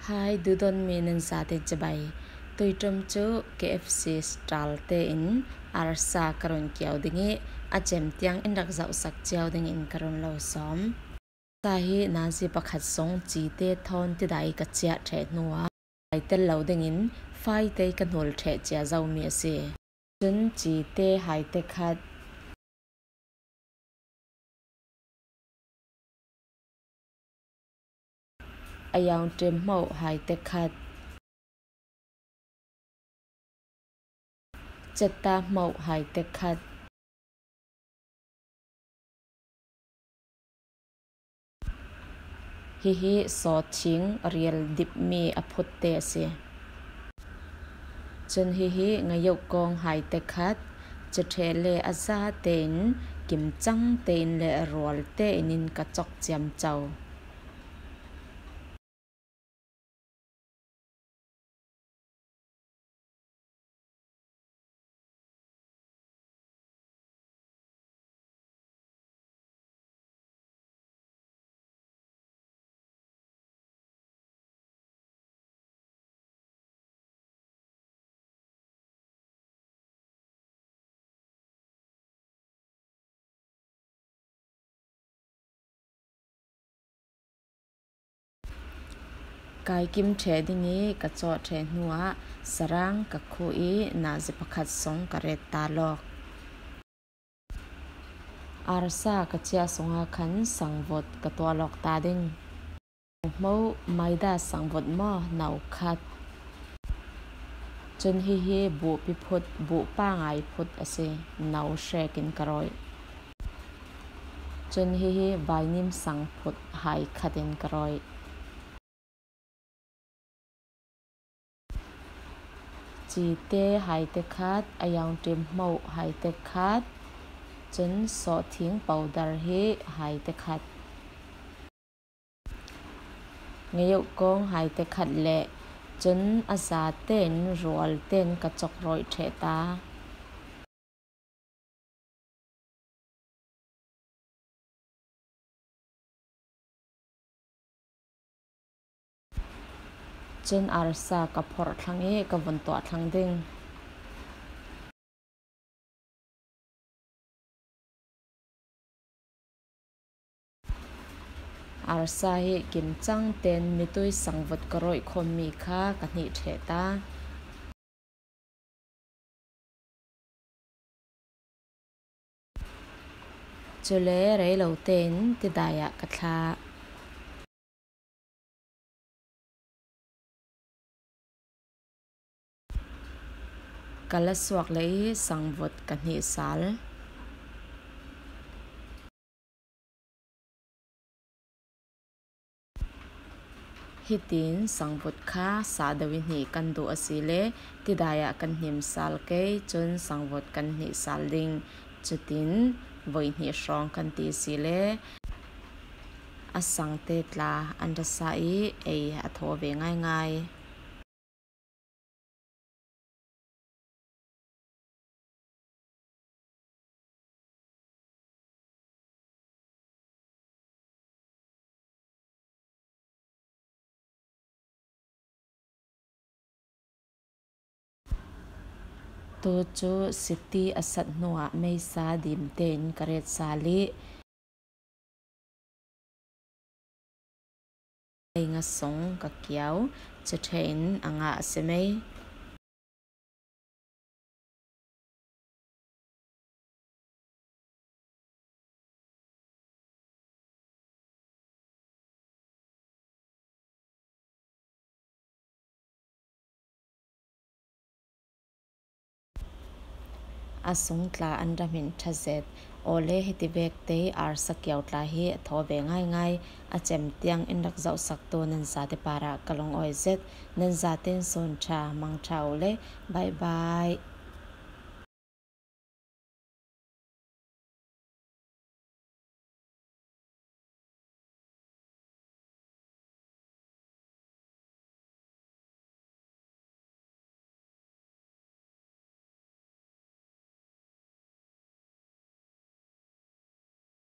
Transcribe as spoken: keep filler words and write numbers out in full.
Hai, dudon mi nan zate chibai. Tuitum chu K F C style te in arsa ka run kiau ding i, a chem tiang in rak zauhsak chiau ding in ka run lo sawm. Sa hi nazi pakhat sung chi te thawn tidai ka chiah ṭheh hnu ah, hai tel lo ding in fai te ka hnul ṭheh chia zo mi a si. Chun chi te hai te khat, a yaung ṭim hmoh hai te khat, cheta hmoh hai te khat, hihi sawthing rial dip mi a phut te a si. Chun hihi ngayok kawng hai te khat, chiṭhe le a za te in, kimchang te in le rual te in in ka chok chiam chau. Kai kim ṭheh ding i ka chawh ṭheh hnu ah sarang ka khuh i nazi pakhat sung ka ret ta lawk. Arsa ka chiah sungah khan sangvut ka tuah lawk ta ding. Hmo maida sangvut maw, no khat. Chun hihi buhpi phut, buh pangai phut a si, no hrek in ka rawih. Chun hihi vainim sang phut hai khat in ka rawih. Chi te hai te khat, a yaung ṭim hmoh hai te khat, chun sawhthing powder hi hai te khat. Ngayok kawng hai te khat le chun a za te in rual te in ka chok rawih ṭheh ta. Chun arsa ka phorh thlang i ka vun tuah thlang ding. Arsa hi kimchang ten mitui sangvut ka rawih khawm mi kha ka hnih ṭheh ta. Chule rei lo tein tidai ah ka thlah. Ka la suak lei sangvut ka hnih sal. Hitin sangvut kha sah deuh i hnih kan duh a si le, tidai ah kan hnim sal kei, chun sangvut kan hnih sal ding. Chutin voi hnih hrawng kan ti si le, a sangte tla an ra sa i ei a thaw ve ngaingai. Tu cu siti a sat hnuah meisa dim tein ka ret sal i, ei nga sung ka kiau, chiṭhe in a ngah a si mei. A sung tla an ra hmin ṭha zet. Awle, hiti vek te arsa kiau tla hi a thaw ve ngaingai. A cem tiang in rak zohsaktu nan zate parah ka lungawi zet. Nan zatein sun ṭha, mang ṭha u le. Bye bye.